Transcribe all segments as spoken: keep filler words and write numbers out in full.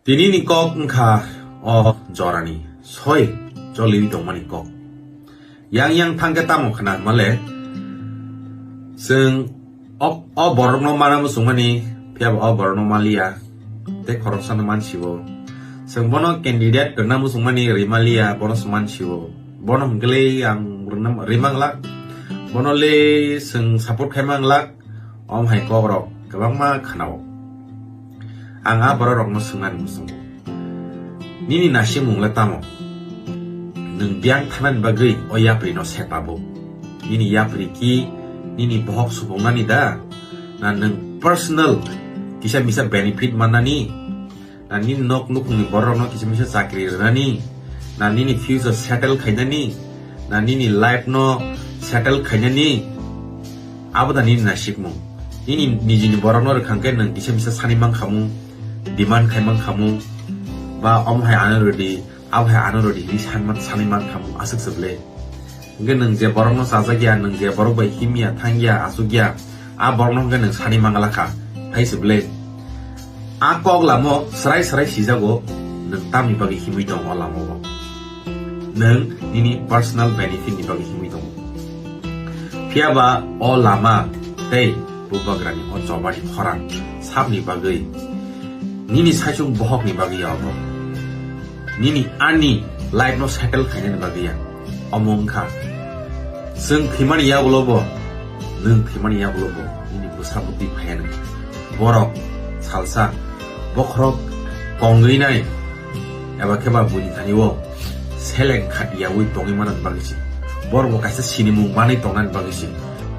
Tini ni kok wngkha o jorani soi choliwi tongmani kok. Yang yang thangkhe tamo khna male, chwng o, o borokno mana muchungmani, phiyaba o borokno maliya, tei khoroksano mansio. Chwng bono candidate rwna muchungmani rimaliya, bono se mansio. Bono hwnkhe le ang rwna, rimanglak, bono le chwng support khaimanglak, om hai kokrok kwbangma khnao. Ang a bororokno swngnani muchungo, nini nasimung le tamo? Nwng biyang thanani bagwi o yaprino sepa bo? Nini yapri ki nini bohok supungnani da? Na nwng personal kisa misa benefit mannani? Na nini nok nukhungni bororokno kisa misa chakri rwnani? Na nini future settle khainani? Na nini life no settle khainani? Abo da nini nasikmung. Nini nijini borokno rwkhang khe nwng kisa misa sani mankhamu, demand khai mankhamu, ba omo hai ano rwdi, abo hai ano rwdi hinwi sanma-, sanwi mankhamu, aswk se ble. Hwnkhe nwng je borokno chajak ya, nwng je borok bai himya, thangya, achukya, a borokno hwnkhe nwng sani manglakha, hai se ble. A kok lamo srai srai sijago, nwng tamni bagwi himwi tong o lama o. Nwng nini personal benefit ni bagwi himwi tongo. Phiyaba o lama tei bubagrani o chobani khorang sabni bagwi, nini saichung bohokni bagwi ya obo. Nini ani life no settle khainani bagwi ya. Omo wngkha, chwng thwimani yagulo bo, nwng thwimani yagulo bo, nini bwsa bwtwi phaiya nang. Borok salsa bokhorok kongwi nai, eba khe ba buini thani o seleng khatiyawi tongwi manani bagwi se. Borok bo kaisa sinimung manwi tongnani bagwi se.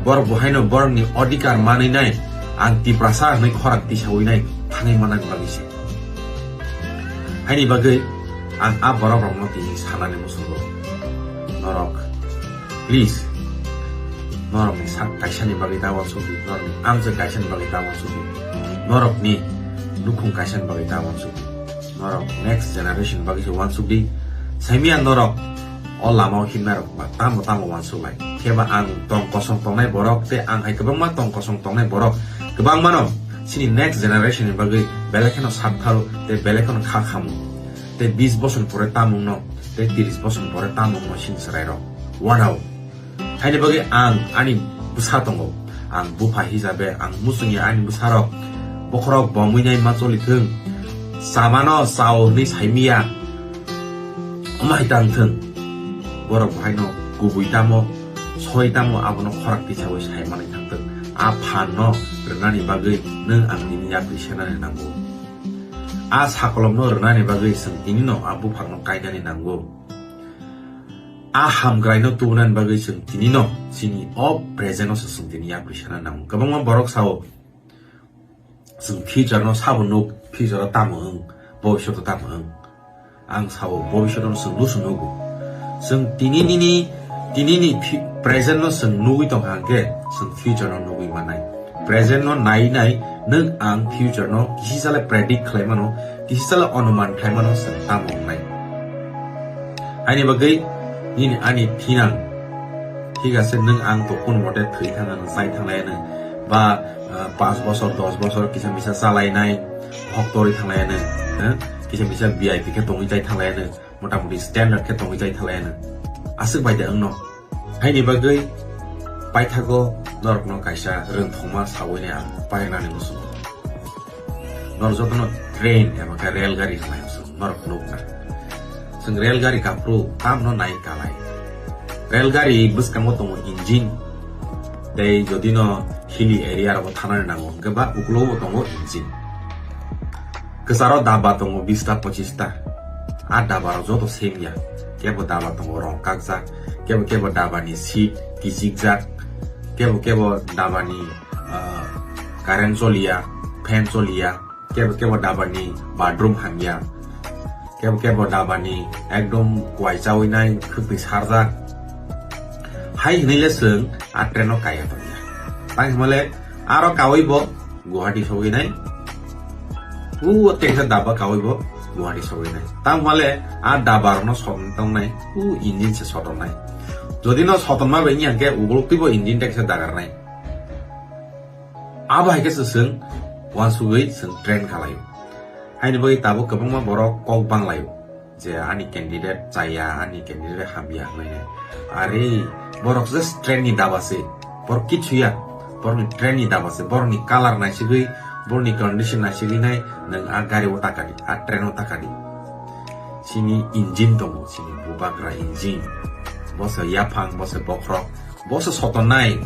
Borok bo haino borokni odhikar manwi nai, ang Tiprasa hwnwi khorang tisawi nai thangwi manani bagwi se. Haini bagwi ang a borok rokno tini sanani muchungo. Norok, please, norokni sak kaisani bagwi ta uansukdi, norokni amchwk kaisani bagwi ta uansukdi, norokni nukhung kaisani bagwi ta uansukdi, norok next generation bagwi se uansukdi. Saimia norok o lama o himnai rok ba tamo tamo uansuk lai. Khe ba ang tong kosong tongnai borok tei ang hai kwbangma tong kosong tongnai borok kwbangma no chini next generation ni bagwi belai kheno sak tharo tei belai kheno kha khamu. Tei bis bosor pore tamung no, tei tris bosor pore tamung no chini chwrai rok wanao. Haini bagwi ang ani bwsa tongo. Ang bupha hisabe ang muchungya ani bwsarok. Bokhorok bomwi nai ma choli thung. Chamano chao hwnwi saimiya. Omo hai tang thung. Borok bo haino kubui tamo, soi tamo abono khorang tisawi sai manwi thang thung. A phan no rwnani bagwi nwng ang nini yapri senani nango. A sakolom no rwnani bagwi chwng tini no a buphang no kainani nango. A hamkrai no tubunani bagwi chwng tini no chini o present no se chwng tini yapri sana nango. Kwbangma borok sao, chwng future no sabo nuk, future o tamo wng, bobishoto tamo wng. Ang sao, bobishoto no chwng nusu nugo. Chwng tini nini, tini ni fi-, present no chwng nugwi tongkha hwnkhe, chwng future no nugwi mannai. Present no nai nai nwng ang future no kisi sale predict khlai mano, kisi sale onuman khlai mano chwng tamo wngnai. Haini bagwi nini ani thinang, thik ase, nwng ang to kun mote thwi thang ano, chai thang lai ano, ba, ah, panch bosor, dos bosor kisa misa chalainai, hok torwi thang lai ano, eh, kisa misa V I P khe tongwi chai thang lai ano, motamoti standard khe tongwi chai thang lai ano. Aswk bai de wngno. Haini bagwi paithago norokno kaisa rwngthoma sawi nai ang pairwnani muchungo. Norok jotono train eba khe rail gari hwnwi ang chwng norok nukna. Chwng rail gari kaphuru tamno nai kalai. Rail gari bwskango tongo engine, tei jodi no hilly area rogo thanani nango hwnkhe ba ukulogo tongo engine. Kwcharo daba tongo bista pochista. A daba rok joto same ya. Kebo daba tongo rong kakjak, kebo kebo daba ni seat kichikjak, kebo kebo daba ni, ah, current choliya, fan choliya, kebo kebo daba ni bathroom hamya, kebo kebo daba ni ekdom kuai chawi nai khwtwi sarjak. Hai hwnwi le chwng a train no kaiya tongya. Tang hwnba le aro kawi bo Guwahati sogwi nai. U teksa daba kawi bo Guwahati sogwi nai. Tang hwnba le a daba rok no sotwi tongnai. U engine se sotonnai. Jodi no sotonma bai wngya hwnkhe ukuluk twi bo engine teksa dagar nai. Abo hai khe se chwng uansugwi chwng train kalaio. Haini bagwi tabuk kwbangma borok kok banglaio je ani candidate chaya, ani candidate hamya hwnwi. Are borok just trend ni daba se, borok kichu ya, borokni trend ni daba se, borokni color naisigwi, borokni condition naisigwi nai nwng a gari o takadi, a train o takadi. Chini engine tongo, chini bubagra engine. Bo se yaphang, bo se bokhorok, bo se sotonnai,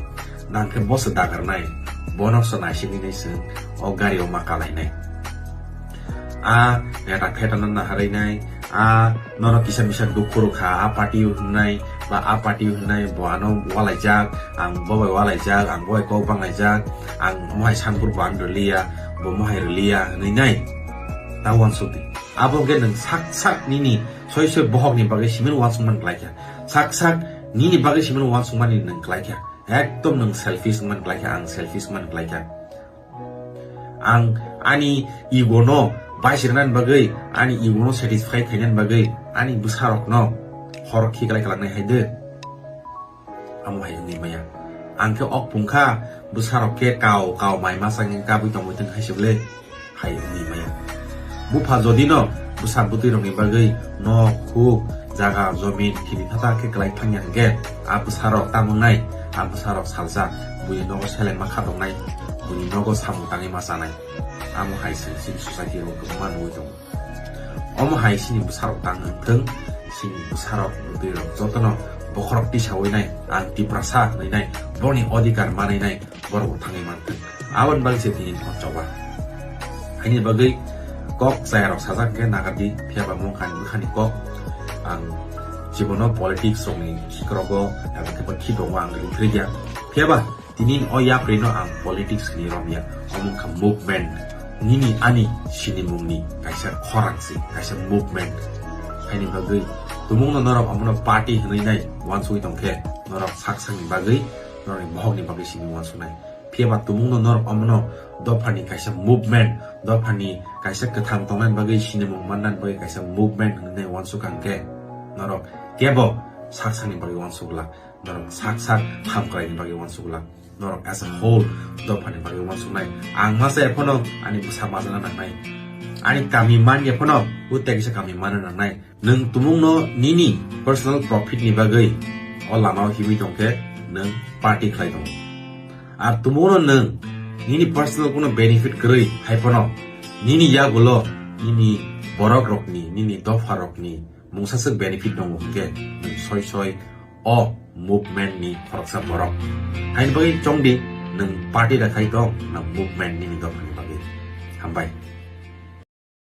nangkhe bo se dagarnai, bono se naisigwi nai se o gari o ma kalainai. A neta phetano naharwi nai, a nono kisa misa dukhu rwkha, a party o hwnnai, ba a party o hwnnai, bo ano walaijak, ang bo bai walaijak, ang bo bai kok banglaijak, ang mohai sanpur bo ano rwliya, bo mohai rwliya hwnwi nai. Ta uansuk di. Abo hwnkhe nwng sak sak nini soi soi bohokni bagwi simin uansukmani klaikha. Sak sak nini bagwi simin uansukmani nwng klaikha. Ekdom nwng selfish wngmani klaikha, ang selfish wngmani klaikha. Ang ani ego no baisirnani bagwi, ani ego no satisfy khainani bagwi, ani bwsarokno hor khiklai kalangnai hai de. Amo hai wngwi maya. Ang khe ok pungkha, bwsarok khe kau, kau mai masa wngwi kabwi tongwi thwng hai se bwle. Hai wngwi maya. Bupha jodi no bwsa bwtwi rokni bagwi nok, huk, jaga, jomin, khiri thata khe kwlai thangya hwnkhe, a bwsarok tamo wngnai, a bwsarok salsa, buini nogo seleng ma khatoknai, buini nogo samung tangwi ma chanai. Amo hai se chini society o kwbangma nugwi tongo. Omo hai chini bwsarok tang wngthwng, chini bwsarok bwtwi rok jotono bokhorok tisawi nai, ang Tiprasa hwnwi nai, boni odhikar manwi nai, borok bo thangwi manthwng. Aboni bagwi se tini no choba. Haini bagwi kok chayarok sajak khe nagardi, phiyaba mungkha ni bwkhani kok ang jibono politics rokni khikrogo eba khe ba khitongo ang ringkhrikya. Phiyaba tini o yapri no ang politics ni romya, omo wngkha movement. Nini ani sinimungni kaisa khorang se, kaisa movement. Haini bagwi tumungno norok omono party hwnwi nai uansugwi tongkhe, norok sak sakni bagwi, norokni bohokni bagwi sini uansuknai. Phiyaba tumungno norok omono dophani kaisa movement, dophani kaisa kwthang tongnani bagwi, sinimung mannani bagwi kaisa movement hwnwi nai uansukha hwnkhe, norok kebo sak sakni bagwi uansukla. Norok sak sak ham khlaini bagwi uansukla. Norok as a whole dophani bagwi uansuknai. Ang masa ephono ani bwsa majana nangnai. Ani kami man ephono, o tei kisa kami mana nangnai. Nwng tumungno nini personal profit ni bagwi o lama o himwi tongkhe nwng party khlai tongo. Ar tumungno nwng nini personal kuno benefit kwrwi hai phano nini yagulo nini borok rokni, nini dopha rokni mungsa swk benefit tongo hwnkhe nwng soi soi o movement ni khoroksa borok. Haini bagwi chongdi, nwng party da khai tong, na movement nini dophani bagwi. Hambai.